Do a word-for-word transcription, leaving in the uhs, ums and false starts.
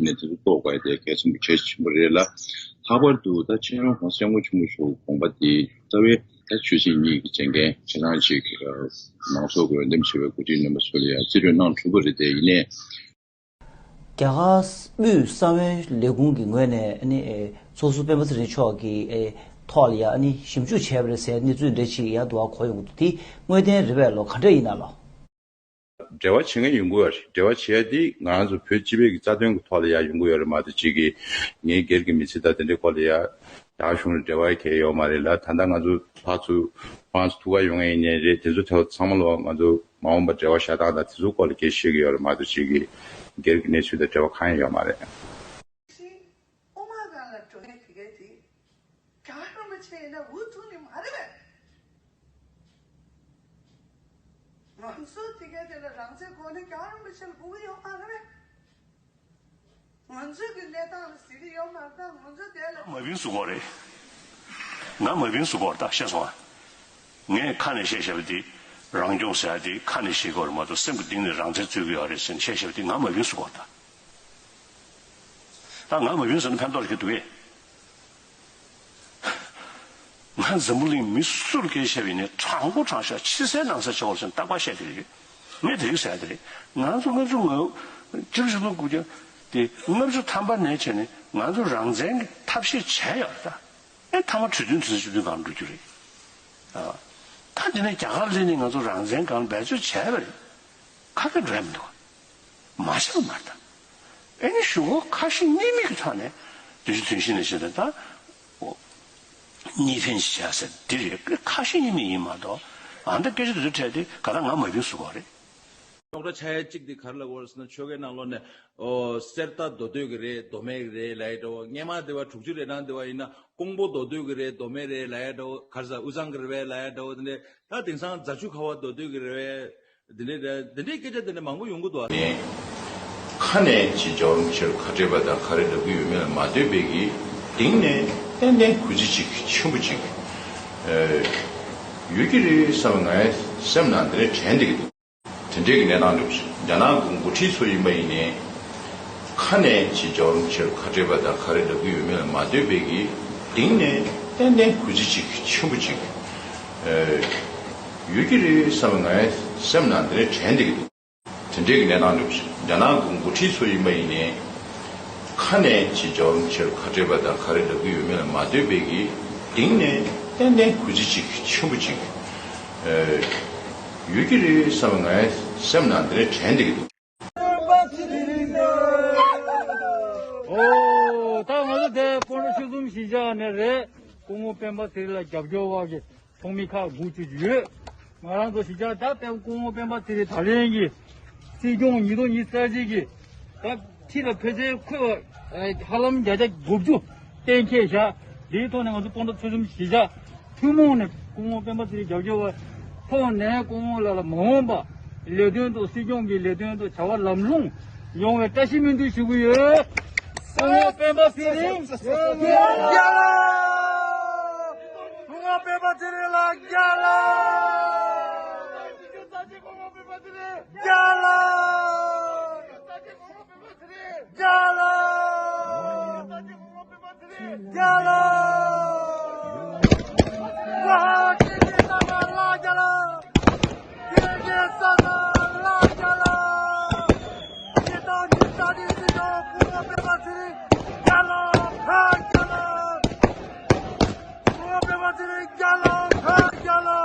ནས་དེ་ཚོ་རྟོགས་དགོས་དེ་གལ་ཆེན་པོ་གལ་ཆེན་པོ་རེད་ལ། ལྷག་པར་དུ་ད་སྤྱི་ནོར་༸གོང་ས་༸སྐྱབས་མགོན་ཆེན་པོ་མཆོག་གི་དགོངས་པ་དེ་རྩ་བའི་ད་ཆོས་སྲིད་གཉིས་ཀྱི་བྱེད་འགན་ཆ་ཚང་ཅིག་མང་ཚོགས་ཀྱིས་འོས་འདེམས་བྱས་པའི་འགོ་ཁྲིད་རྣམ་པ་ཚོ་ལ་ཡང་རྩིས་སྤྲོད་གནང་གྲུབ་པ་རེད། དེ་ཡིན་ནའི། རྒྱ་གར་དབུས་ས་བོན་ལས་ཁུངས་ཀྱི་ངོས་ནས་ཨ་ནི་ཚོགས་ཟུར་སྤེན་པ་ཚེ་རིང་མཆོག་གི་ཐོག་ལ་ཡང་ཨ་ནི་ཞིབ་འཇུག་བྱས་པ་རེད་ཟེར་གནས་ཚུལ་འདྲ་ཅིག་ཡང་དུ་བ་གོ་ཡོང་གི་འདུག་དེ་དངོས་བདེན་རེད་པས་ལོ། ག་འདྲ་ཡིན་ན་ལོ། འབྲེལ་བ་བྱེད་མཁན་ཡོང་གི་ཡོད་རེད། འབྲེལ་བ་བྱེད་ཡ་དེ་ང་རང་ཚོ་བོད་སྤྱི་པའི་གི་རྩ་དོན་གི་ཐོག་ལ་ཡང་ཡོང་གི་ཡོད་རེད་མ་གཏོགས་ཅིག་གི་ངའི་སྒེར་གྱི་མི་ཚེ་དང་དེ་འདྲའི་སྐོར་ལ་ཡང་རྒྱ་གཞུང་ལ་འབྲེལ་བ་གང་ཡང་ཡོད་མ་རེད་ལ། ད་ལྟ་ང་ཚོ་ཕར་ཚུར་ཁོང་ཚོ་ཐུག་ག་ཡོང་མཁན་ཡིན་ནའི་རེད། དེ་ཚོ་ཐོག་ཚང་མ་ལ་ང་ཚོ་མ་འོངས་པ་འབྲེལ་བ་བཞག་སྟངས་དང་དེ་ཚོའི་སྐོར་ལ་སྐད་ཆ་བཤད་ཀྱི་ཡོད་རེད་མ་གཏོགས་ཅིག་གི་སྒེར་གྱི་གནས་ཚུལ་དང་འབྲེལ་བ་གང་ཡང་ཡོད་མ་རེད། དབུ་མ་སྒང་ལ་འགྲོ་མཁན་དེ་གས་དེ་རྒྱལ་བ་རིན་པོ་ཆེ་ཡིན་ན་འུ་ཐུག་ནི་མ་རེད་པས། ང་ཚོ་དེ་གས་དེ་ལ་རང་བཙན་དགོས་ནི་རྒྱལ་བ་རིན་པོ་ཆེ་ལ་དགོས་ཀྱི་ཡོད་མ་རེད་པས། ང་ཚོའི་གི་གནས་སྟངས་ལ་གཟིགས་ཀྱི་ཡོད་མ་རེད། ད་ང་ཚོ་དེ་ལ་མ་བིན་སུ་གོ་རེད། ང་མ་བིན་སུ་གོ་རེད། ད་ཤེས་སོང་ཨ། ངས་ཁ་ནས་བཤད་བཤད་པ་དེ་རང་སྐྱོང་ཟེར་ཡ་དེ་ཁ་ནས་བཤད་དགོས་རེད་མ་གཏོགས་སེམས་ཀྱི་གཏིང་ནས་རང་བཙན་རྩོད་ཀྱི་ཡོད་རེད་ཟེར་ནས་བཤད་བཤད་པ་དེ་ང་མ་བིན་སུ་གོ་རེད་ད། ད་ང་མ་བིན་ཟེར་ན་ཕན་ཐོགས་ཀྱི་འདུག་གས། ང་འཛམ་བུ་གླིང་མི་སུ་ལ་སྐད་ཆ་བཤད་པ་ཡིན་ནའི་དྲང་པོ་དྲང་བཞག་ཕྱི་གསལ་ནང་གསལ་བྱེད་དགོས་ཟེར་ནས་རྟག་པར་བཤད་ཀྱི་རེད། ངས་དེ་རིགས་ཟེར་ཡ་དེ་རེད། ང་ཚོ་ལྔ་བཅུ་ང་བཅུ་ཆིག་སྟོང་དགུ་བརྒྱ་དེ་ལྔ་བཅུ་ཐམ་པ་ནས་བྱས་ནས་ང་ཚོ་རང་བཙན་གྱི་ཐབས་ཤེས་བྱས་ཡོད་རེད་ད། ཨེ་མཐའ་མ་གྲོས་མཐུན་དེ་ཚོ་སྤྱི་མཐུན་སྒང་འགྲོ་རྒྱུ་རེད། ཨ། ད་འདི་ནས་རྒྱ་གར་སླེབས་ནས་ང་ཚོ་རང་བཙན་སྒང་འབད་རྩོལ་བྱས་པ་རེད། ཁ་སྐད་འགྲོ་ཡ་མི་འདུག་མ་བྱས་པ་མ་རེད་ད། ཨེ་ནི་གཞུག་གུ་ཁ་ཞེ་གཉིས་མེད་ཀྱི་ཐོག་ནས་དུས་ཚོད་དུས་ཤིག་ནས་བྱས་ཏེ་ད། གཉིས་ཕན་ཞིག་བྱ་ཟེར་འདི་རེད། ཁ་ཞེ་གཉིས་མེད་ཡིན་མ་གཏོགས་ཨ་འདྲ་སྐད་ཆ་དེ་ཚོ་འཕྲད་དེ་ག་ད་ང་མ་བིན་སུ་གོ་རེད། ཅོག་འཐདཔ་ཆགས་ཡ་གཅིག་དེ་ག་རེ་ལབ་དགོས་རེད་ཟེར་ན། ཆོལ་ཁའི་ནང་ལོགས་ནས་ཨོ་གསེར་རྟ་མདོ་སྟོད་ཀྱི་རེད་མདོ་སྨད་ཀྱི་རེད་ལབ་ཡ་འདྲ་བོ། སྔས་མ་དེ་བ་དྲུག་ཅུ་རེ་གྲངས་དེ་བ་ཡིན་ན་ཀོང་པོ་མདོ་སྟོད་ཀྱི་རེད་མདོ་སྨད་རེད་ལབ་ཡ་འདྲ་བོ། ག་རེ་ཟ་དབུས་གཙང་གི་རེད་པས་ལབ་ཡ་འདྲ་བོ། དེ་འདྲ་ད་དེང་སང་རྫ་ཆུ་ཁ་བ་མདོ་སྟོད་ཀྱི་རེད་པས། དེ་འདྲའི་རེད། དེ་འདྲའི་སྐད་ཆ་དེ་འདྲ་མང་པོ་ཡོང་གི་འདུག་ཨ། ནས་ཁ་ནས་ཅིག་རྒྱལ་བ་རིན་པོ་ཆེར་ཁ་བྲལ་བ་དང་ག་རེ་ལབ་ཀྱི་ཡོད་མེད་ལ་མ་ལྟོས་པའི་གི་གཏིང་ནས་ཏན་ཏན་གུས་བརྩི་ཅིག་ཆེན་པོ་ཅིག་ཨེ་ཡོད་ཀྱི་རེད་བསམ་ང་སེམས་ནང་དེ་འདྲ་དྲན་བསྡད་ཀྱི་འདུག་དེ་འདྲའི་གི་གནས་སྟངས་འགྲུབ་ཅིག་རྒྱ་ནག་གི་འགོ་ཁྲིད་ཚོ་ཡིན་པ་ཡིན་ནའི། ཁ་ནས་ཅིག་རྒྱལ་བ་རིན་པོ་ཆེར་ཁ་བྲལ་བ་དང་ག་རེ་ལབ་ཀྱི་ཡོད་མེད་ལ་མ་ལྟོས་པའི་གི་གཏིང་ནས་ཏན་ཏན་གུས་བརྩི་ཅིག་ཆེན་པོ་ཅིག་ཨེ་ཡོད་ཀྱི་རེད་བསམ་ང་སེམས་ནང་དེ་འདྲ་དྲན་བསྡད་ཀྱི་འདུག་དེ་འདྲའི་གི་གནས་སྟངས་འགྲུབ་ཅིག་རྒྱ་ནག་གི་འགོ་ཁྲིད་ཚོ་ཡིན་པ་ཡིན་ནའི། ཁ་ནས་ཅིག་རྒྱལ་བ་རིན་པོ་ཆེར་ཁ་བྲལ་བ་དང་ག་རེ་ལབ་ཀྱི་ཡོད་མེད་ལ་མ་ལྟོས་པའི་གི་གཏིང་ནས་ཏན་ཏན་གུས་བརྩི་ཅིག་ཆེན་པོ་ཅིག་ཨེ་ཡོད་ཀྱི་རེད་བསམ་ང་སེམས་ནང་དེ་འདྲ་དྲན་བསྡད་ཀྱི་འདུག་ཨོ། ད་ང་ཚོ་དེ་སྤོན་ཊ་ཆོལ་གསུམ་གཞིས་ཆགས་ནས་རེད། སྐུ་ངོ་སྤེན་པ་ཚེ་རིང་ལ་རྒྱབ་སྐྱོར་བ་གི་ཚོགས་མི་ཁག་དགུ་བཅུ་ཅིག་ཡོད། ང་རང་ཚོ་གཞིས་ཆགས་ད་དཔེ་སྐུ་ངོ་སྤེན་པ་ཚེ་རིང་ད་ལན་གྱི་སྲིད་སྐྱོང་ཉིས་སྟོང་ཉི་ཤུ་རྩ་གཅིག་གི་ད་ཁྲི་ལ་ཕེབས་སའི་ཁོས་ཧ་ལམ་བརྒྱ་ཆ་དགུ་བཅུ་གཏན་འཁེལ་བཞག་འདིའི་ཐོག་ནས་ང་ཚོ་སྤོན་ཊ་ཆོལ་གསུམ་གཞིས་ཆགས་ཐུན་མོང་ནས་སྐུ་ངོ་སྤེན་པ་ཚེ་རིང་རྒྱབ་སྐྱོར་བ་ཐོག་ནས་སྐུ་ངོ་ལགས་ལ་མ་འོངས་པ་ལས་དོན་དང་སྲིད་སྐྱོང་གི་ལས་དོན་དང་བྱ་བ་ལམ་ལྷོང་ཡོང་བའི་བཀྲ་ཤིས་སྨོན་འདུན་ཞུ་གི་ཡོད། སྐུ་ངོ་སྤེན་པ་ཚེ་རིང་རྒྱལ་ལ། སྐུ་ངོ་སྤེན་པ་ཚེ་རིང་ལགས་རྒྱལ་ལ། རྒྱལ་ལ། རྒྱལ་ལ། རྒྱལ་ལ། ལྷ་ཁྱེད་ཀྱི་ས་ན་ལ་རྒྱལ་ལ། ཁྱེད་ཀྱི་ས་ན་ལ་རྒྱལ་ལ། ཉིས་སྟོང་ཉི་ཤུ་རྩ་གཉིས་སྲིད་སྐྱོང་སྐུ་ངོ་སྤེན་པ་ཚེ་རིང་རྒྱལ་ལ། ཕར་རྒྱལ་ལ། སྐུ་ངོ་སྤེན་པ་ཚེ་རིང་རྒྱལ་ལ། ཕར་རྒྱལ་ལ།